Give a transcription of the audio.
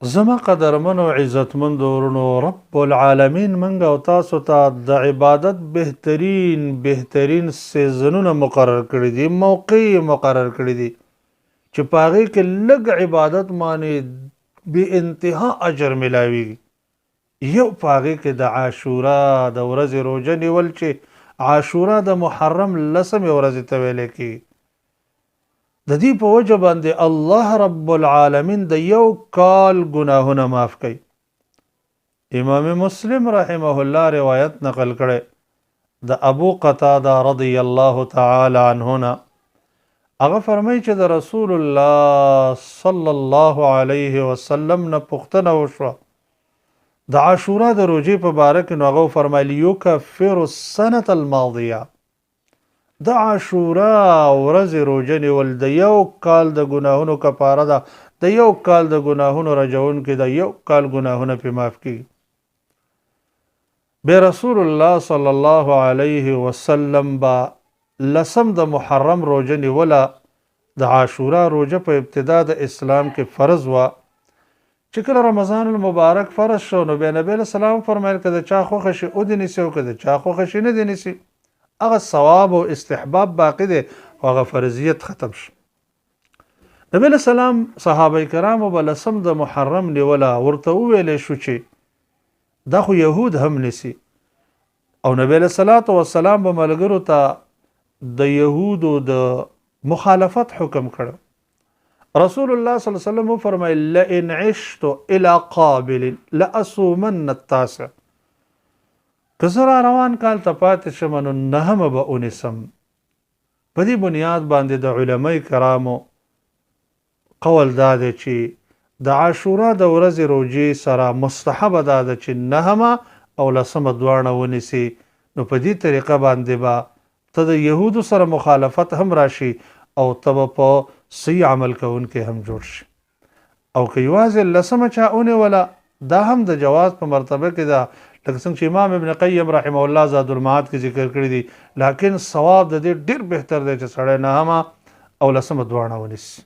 زما قدرمنو عزتمندو ورونو، رب العالمین منګ او تاسو ته د عبادت بهترین بهترین سیزنونه مقرر کړی دي، موقع مقرر کړی دي چې په هغې کې لږ عبادت معنی بې انتها اجر ملاویږي. یو په هغې کې د عاشورا د ورځې روژه نیول چې عاشورا د محرم لسمې ورځې ته ویلی کېږي. د دې په وجه باندې الله رب العالمین د یو کال ګناهونه معاف کوي. امام مسلم رحمه الله روایت نقل کړی د ابو قتاده رضی الله تعالی عنه نه، هغه فرمایي چې د رسول الله صلی الله علیه وسلم نه پوښتنه وشوه د عاشورا د روژې په باره کې، نو هغه وفرمایل یکفر السنة الماضیه، د عاشورا ورځې روژه نیول د یو کال د ګناهونو کفاره ده، د یو کال د ګناهونو رجونکې ده، یو کال ګناهونه پې معاف کیږي. بیا رسول الله صلی الله علیه وسلم به لسم د محرم روژه نیوله. د عاشورا روژه په ابتدا د اسلام کې فرض وه، چې کله رمضان المبارک فرض شو نو بیا نبی علیه السلام فرمایل که د چا خوښه شي ودې نیسي او که د چا خوښه شي نه دې نیسي. هغه ثواب او استحباب باقي دی خو هغه فرضیت ختم شو. نبی علیه السلام صحابه کرامو به لسم د محرم نیوله، ورته وویلی شو چې دا خو یهود هم نیسي، او نبی علیه الصلاة والسلام به ملګرو ته د یهودو د مخالفت حکم کړو. رسول الله صلی الله علیه وسلم وفرمایل لئن عشت الى قابل لأصومن التاسع، که زه را روان کال ته پاتې شم نو نهمه به ونیسم. په دې بنیاد باندې د علماء کرامو قول دا دی چې د عاشورا د ورځې روژې سره مستحبه دا ده چې نهمه او لسمه دواړه ونیسي، نو په دې طریقه باندې به ته د یهودو سره مخالفت هم راشي او ته به په صحیح عمل کوونکی هم جوړ شي. او که یوازې لسمه چا ونیوله دا هم د جواز په مرتبه کې ده، لکه څنګه چې امام ابن قیم رحمه الله زاد المعاد کې ذکر کړی دي، لکن ثواب د دې ډیر بهتر دی چې سړی نهمه او لسمه دواړه ونیسي.